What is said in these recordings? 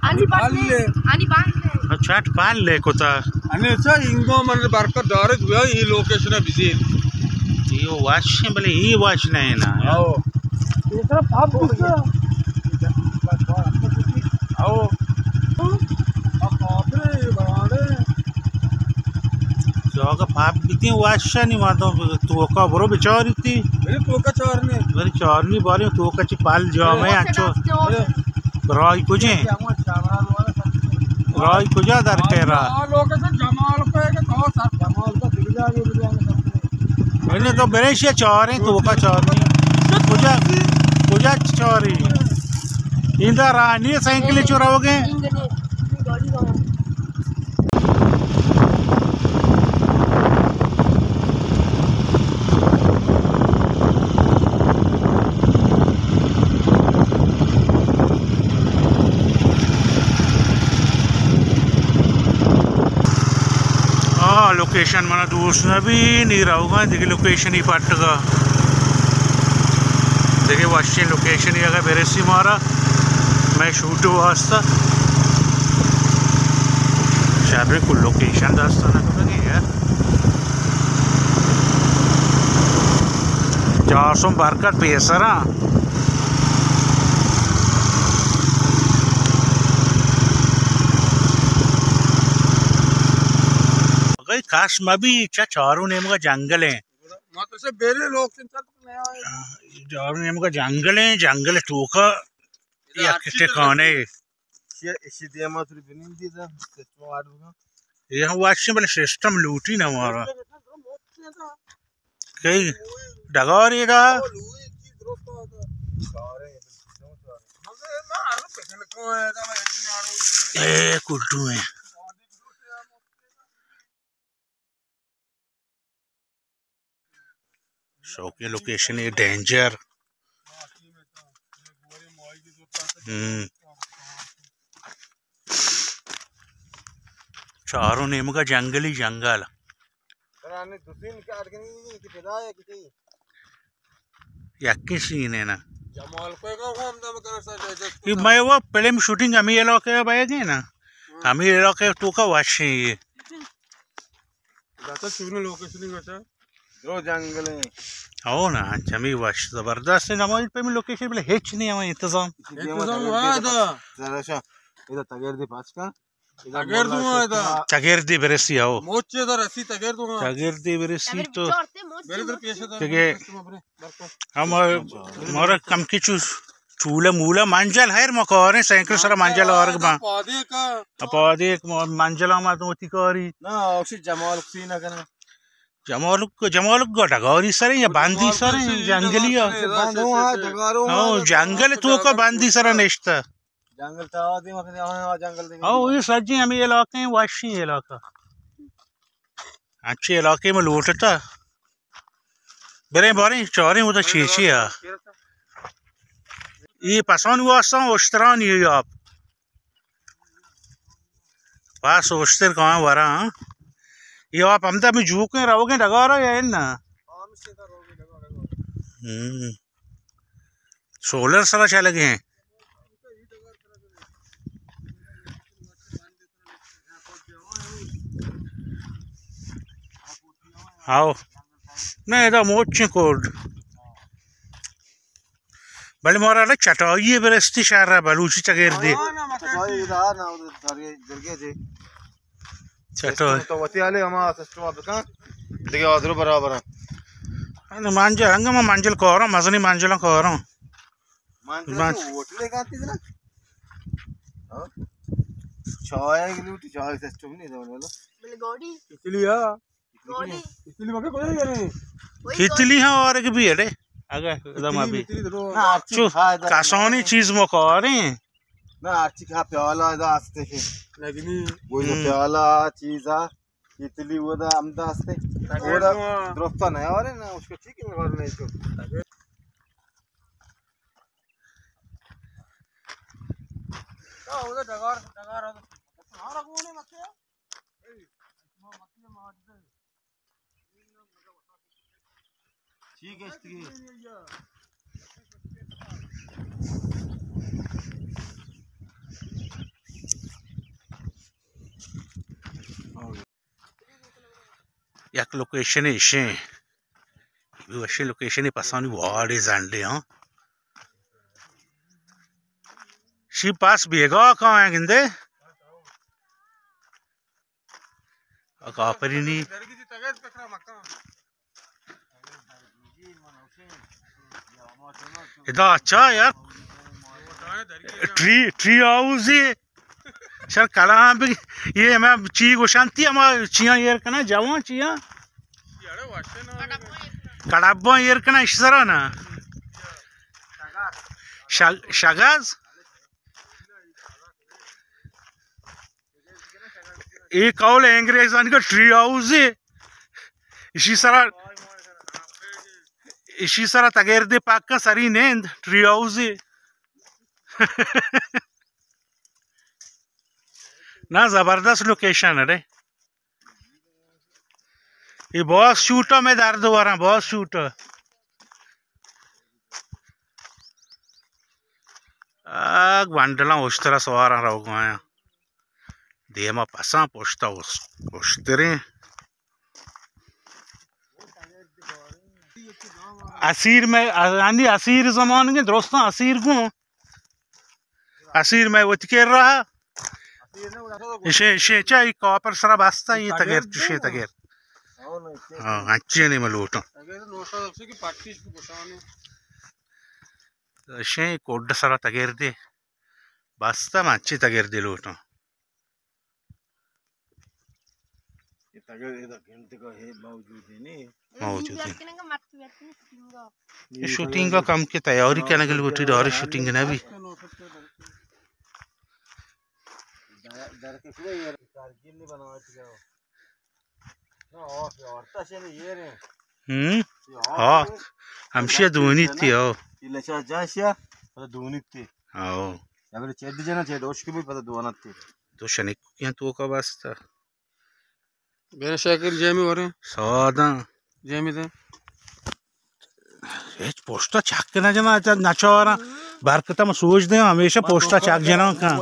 آنی بند لے۔ آنی بند لے۔ اچھا، پال لے کوتا۔ انے چا انگو من برکت دارت بیا، ای لوکیشن بزیر۔ یہ واش ہے، بلے یہ واش نہیں نا۔ آؤ۔ یہ طرف آپ دیکھو۔ آؤ۔ جاگہ پاپ بیتی واشانی مادو توکا برو بچاری تی۔ بلے توکا چارنی۔ بلے چارنی باری توکا چی پال جامے اچو۔ رائی کجے؟ رائی کجا در کے را؟ انہیں تو بریش یا چاریں توکا چارنی۔ کجا، کجا چاری؟ ایندا راہ نہیں سائیکل چو رہو گے۔ آ لوکیشن منا دوست نہ بی، نی روگا دگہ لوکیشنی پٹگا، دگہ وشیں لوکیشنی اگہ برسی مارا۔ مئے شوٹ واسطہ شاہ بالکل لوکیشن دست نہ کتگی یار۔ جاسم برکت پیسرا۔ اگہ کاش مبی چا چارو نیمگا جنگل ہیں۔ مدرسہ بیرے لوگ تن تک نیا۔ جارو نیمگا جنگل ہیں، جنگل توکا یک ٹھکانے۔ ایشی، ایشی دیما تری بنندی دا، سسٹم آڈ بکن۔ یہ ہم واشیں بلے سسٹم لوٹی نہ مارا۔ کئی ڈگاری دا۔ اے کلٹو ہیں۔ شوقیں لوکیشن ہے، ڈینجر۔ ہم۔ چاروں نیمگا جنگلی جنگل۔ یکیں سین ہے نا۔ یہ میں وہ فلم شوٹنگ ہمیں علاقے بھائی گئے نا۔ ہمیں علاقے تو کا واشیں یہ۔ داتا چونیں لوکیشنی گوشا؟ درو جنگل ہیں۔ او نا، چمی وش زبردست ہیں۔ ہماری پہ لوکیشن بلے ہچ نہیں، ہمیں انتظام۔ انتظام ہوا دا۔ ذرا شا، ادھر تگیر دی پاس کا۔ تگیر دوں ادا۔ تگیر دی برسی آؤ۔ موچے دا رسی تگیر دوں۔ تگیر دی برسی تو۔ میرے در پیش دا۔ تگے۔ ہم مارا کم کی چو چولہ مولہ منجل ہیر ما کاریں، سائیکل سرا منجل آرگ باں۔ پادے کا۔ پادے ایک ما-، منجل آ ما تو تی کاری۔ نا، اسی جمال کسی نہ کرنا۔ جمال کو، جمال کو ڈگاری سرے یا باندی سرے، جنگلی آ۔ باندو آ، ڈگارو آ، ہاں، جنگل تو کا باندی سرا نشتا۔ جنگل تا آ دیم، آ جنگل دیم۔ ہاں، یہ سجی ہمیں علاقے ہیں، واشی علاقہ۔ اچھے علاقے میں لوٹتا۔ بریں باریں چاریں ہوتا چیچی ہے۔ یہ پسانی واسطہ اشترانی ہے آپ۔ پاس اشتر کہاں ورا، ہاں؟ یہ آپ ہم تو ہمیں جھوکیں روگیں ڈگارا یا نا؟ ہم۔ سولر سرا چلگے ہیں۔ آؤ۔ نہ، ادا موچیں کوڈ۔ بلے مارا اڑے چٹائی برستی شہر را بلوچی چگردی۔ چٹائی۔ تو وتی حالے ہما سسٹم بکن۔ دیگه آدرو برابر۔ منجل، انگا ما منجل کارم، مزنی منجل کارم۔ منجل تو ہوٹلے کانتی نا۔ ہاں؟ چائے کی لوٹی، چائے سسٹم نہیں دو۔ بلے گاڑی۔ اس لیے۔ کتلی ہاں اور ایک بھی ہے۔ اگر دم ابھی۔ کسانی چیز مکاریں۔ نہ، ہرچی کہ پیالہ ادا ہستے کہ۔ نگنی۔ وہ پیالہ چیزا۔ تیتلی اودا ہمدا استے۔ اودا درستا نہ آورے نا، اس کو چی کہ نگار نہیں تو۔ ہاں، اودا ڈگار، ڈگار۔ ہاں، رگونے مت۔ یک لوکیشن ایشیں، وشیں لوکیشن پسانی واڑے زنڈے ہاں۔ شی پاس بیگا کائیں گندے۔ کاپرینی۔ ادا اچھا یار، ٹری، ٹری ہاؤس ہے۔ شر کلام بھی، یہ ہمیں چی گوشانتی، ہما چیاں ایر کنا، جوان چیاں۔ کڑباں ایر کنا، اش سرا نا۔ شگ-، شگاز۔ اے قول انگریزانی کا ٹری ہاؤس ہے۔ اشی سرا، اشی سرا تگیر دے پاک کا سری نیند ٹری ہاؤس ہے۔ نا، زبردست لوکیشن ہے رے۔ اے باز شوٹ ءَ مئے درد وراں، باز شوٹ ءَ۔ آ، گونڈلاں اشترا سواراں روگایاں۔ دیما پساں پشتا اس-، اشتریں۔ اسیر مئے، یعنی اسیر زمانگیں درستاں اسیر گوں۔ اسیر مئے وتی کرا۔ اشے، اشے چا ای کاپر سرا بستا، ای تگیر، اشے تگیر۔ ہاں، اچھی نہیں میں لوٹاں۔ اشے کوڈ سرا تگیر دے۔ بستا، من اچھی تگیر دے لوٹاں۔ موجود ہیں۔ یہ شوٹنگ کا کم کے تیاری کرنے کے لیے بیٹھی ڈاری شوٹنگ نہ بھی۔ ہم۔ ہاں، ہمشی دونی تھی، ہاں۔ تو شنک کیا تو کا واسطہ؟ بیر شاکر جیمی ورے۔ ساداں۔ جیمی دے۔ ہچ پشتا چک نہ جنا، نچاراں۔ برکت ہم سوچ دے، ہمیشہ پشتا چک جنا کن۔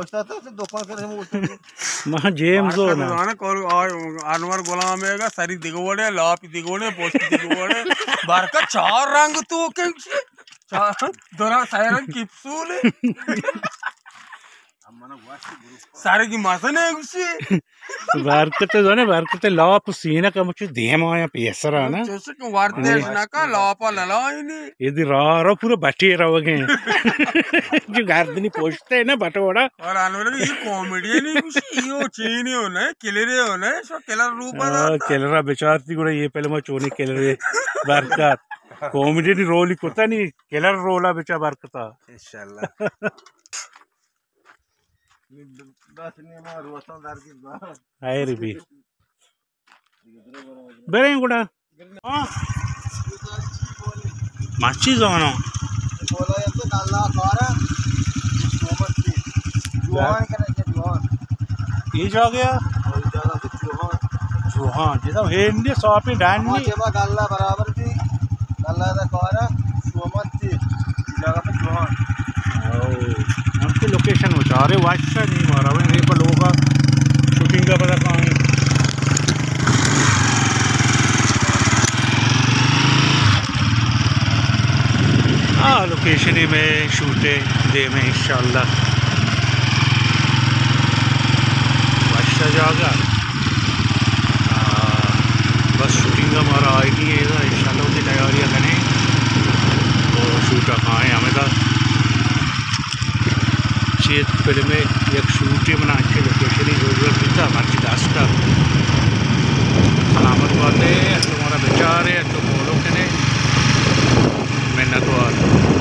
ما جیمز ہو نا۔ انور غلام ہے گا، سری دگوڑے، لاپ دگوڑے، پشت دگوڑے۔ برکت چار رنگ تو کے چار، دو رنگ، سہ رنگ کپسول۔ سارے کی مزن ہے گوشی۔ برکت زانے، برکت لاپ سینہ کا مچو دیم آیا پیسر آنا۔ چوشک ورزش نہ کا، لاپا للائینی۔ یہ دی راہ رو پورا بٹے روگے۔ جو گردنی پوشتے نا بٹوڑا۔ اور انور یہ کامیڈی نہیں گوشی، یہ چینی ہونا ہے، کلرے ہونا ہے، سو کلر روپا ہاں، دا۔ کلرا بچارتی گڑا یہ پہلے ما چونی کلرے برکت۔ کامیڈی نہیں رولی کتا نہیں، کلر رولا بچا برکتا۔ انشاءاللہ۔ خیر بھی۔ بریں گڑا۔ ہاں۔ مچی زانو۔ یہ جا گیا؟ چوہان، جیسا ہندی ساپی ڈان نہیں۔ گلا برابر بھی، گلا دا کارا، سومت تھی، جگہ پہ جوان۔ او، ہم کی لوکیشن ہو چارے، واچا نہیں مارا، وہ ریپا لوگا شوٹنگ کا پتا کہاں ہے۔ آ، لوکیشن میں شوٹ ہے، دے میں انشاءاللہ۔ واچا جاگا۔ آ، بس شوٹنگ ہمارا آئیگی ہے، انشاءاللہ وتی تیاریاں کنیں تو شوٹ کائیں ہمیں دا۔ چیت فلم یک شوٹی منا انچے لوکیشنی ضرورت بیتا، مرچی داستا۔ سلامت باتے، تو مارا بچارے، تو فالو کنے۔ منت وار۔